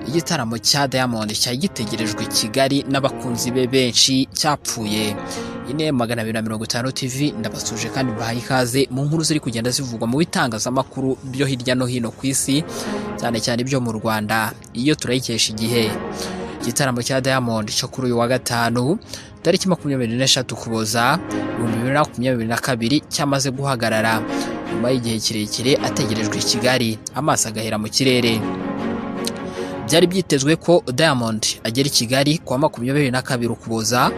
Igitaramo cya Diamond cyari gitegerejwe i Kigali n'abakunzi be benshi cyapfuye. Ine 250 TV ndabasuje kandi mbahaye ikaze mu nkuru ziri kugenda zivugwa mu bitangazamakuru byo hirya no hino ku isi, cyane cyane ibyo mu Rwanda. Iyo turayikesha Igihe. Igitaramo cya Diamond cyo kuri uyu wa gatanu tariki 23 Ukuboza 2022 cyamaze guhagarara nyuma y'igihe kirekire ategerejwe i Kigali, amaso agahera mu kirere. Byari byitezwe ko Diamond agera i Kigali kuwa 22 Ukuboza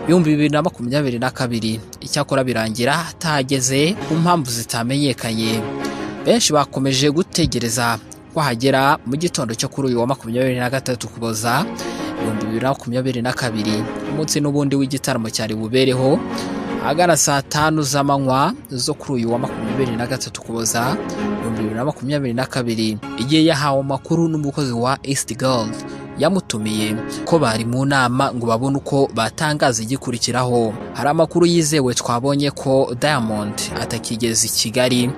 2022, icyakora birangira atahageze ku mpamvu zitamenyekanye. Benshi bakomeje gutegereza ko ahagera mu gitondo cyo kuri uyu wa 23 Ukuboza 2022, umunsi n'ubundi w'igitaramo cyari bubereho ahagana saa 5 z'amanywa zo kuri uyu wa 23 Ukuboza 2022, igihe yahawe amakuru n'umukozi wa East Gold yamutumiye ko bari mu nama ngo babone uko batangaza igikurikiraho. Hari amakuru yizewe twabonye ko Diamond atakigeze i Kigali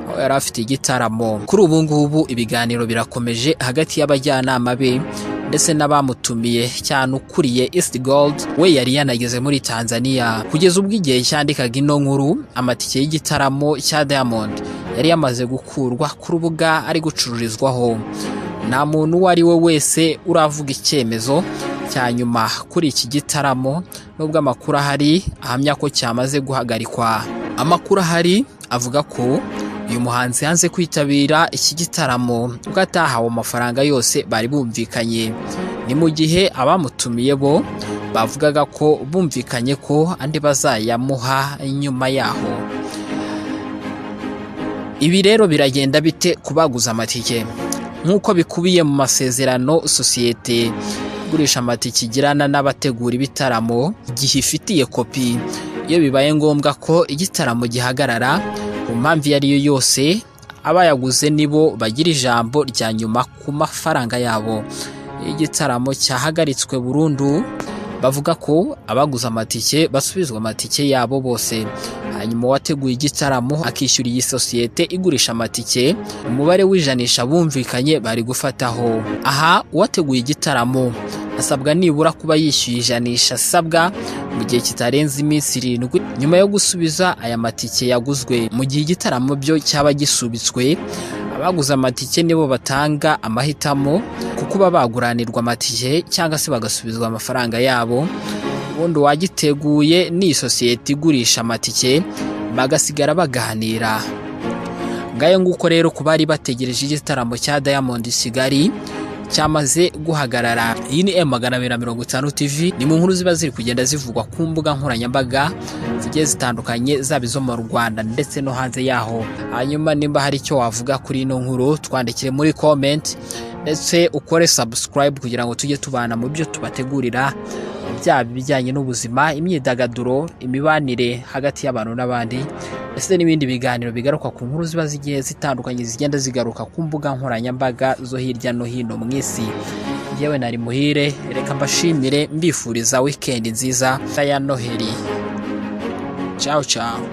aho yari afite igitaramo. Kuri ubu ngubu ibiganiro birakomeje hagati y'abajyanama be ndetse n'abamutumiye, cyane ukuriye East Gold we yari yanageze muri Tanzania. Kugeza ubwo igihe cyandikaga ino nkuru, amatike y'igitaramo cya Diamond yari yamaze gukurwa ku rubuga ari gucururizwaho. Nta muntu uwo ari we wese uravuga icyemezo cya nyuma kuri iki gitaramo, nubwo amakuru ahari ahamya ko cyamaze guhagarikwa. Amakuru ahari avuga ko uyu muhanzi yanze kwitabira iki gitaramo ubwo atahawe amafaranga yose bari bumvikanye. Ni mu gihe abamutumiye bo bavugaga ko bumvikanye ko andi bazayamuha nyuma yaho. Ibi rero biragenda bite ku baguze amatike? Nk'uko bikubiye mu masezerano sosiyete igurisha amatike igirana n'abategura ibitaramo igihe ifitiye kopi, iyo bibaye ngombwa ko igitaramo gihagarara ku mpamvu iyo ari yo yose, abayaguze nibo bagira ijambo rya nyuma ku mafaranga yabo. Iyo igitaramo cyahagaritswe burundu, bavuga ko abaguze amatike basubizwa amatike yabo bose, hanyuma uwateguye igitaramo akishyura iyi sosiyete igurisha amatike umubare w'ijanisha bumvikanye bari gufataho. Aha uwateguye igitaramo asabwa nibura kuba yishyuye ijanisha asabwa mu gihe kitarenze iminsi 7 nyuma yo gusubiza aya matike yaguzwe. Mu gihe igitaramo byo cyaba gisubitswe, abaguze amatike nibo batanga amahitamo ku kuba baguranirwa amatike cyangwa se bagasubizwa amafaranga yabo, ubundi uwagiteguye ni sosiyete igurisha amatike bagasigara baganira. Ngayo nguko rero ku bari bategereje igitaramo cya Diamond i Kigali cyamaze guhagarara. Iyi ni M250 TV, ni mu nkuru ziba ziri kugenda zivugwa ku mbuga nkoranyambaga zigiye zitandukanye, zaba izo mu Rwanda ndetse no hanze yaho. Hanyuma nimba hari icyo wavuga kuri ino nkuru, twandikire muri comment ndetse ukore subscribe kugira ngo tujye tubana mu byo tubategurira, byaba ibijyanye n'ubuzima, imyidagaduro, imibanire hagati y'abantu n'abandi, ndetse n'ibindi biganiro bigaruka ku nkuru ziba zigiye zitandukanye zigenda zigaruka ku mbuga nkoranyambaga zo hirya no hino mu isi. Yewe nari Muhire, reka mbashimire mbifuriza weekend nziza ya Noheli. Ciao ciao.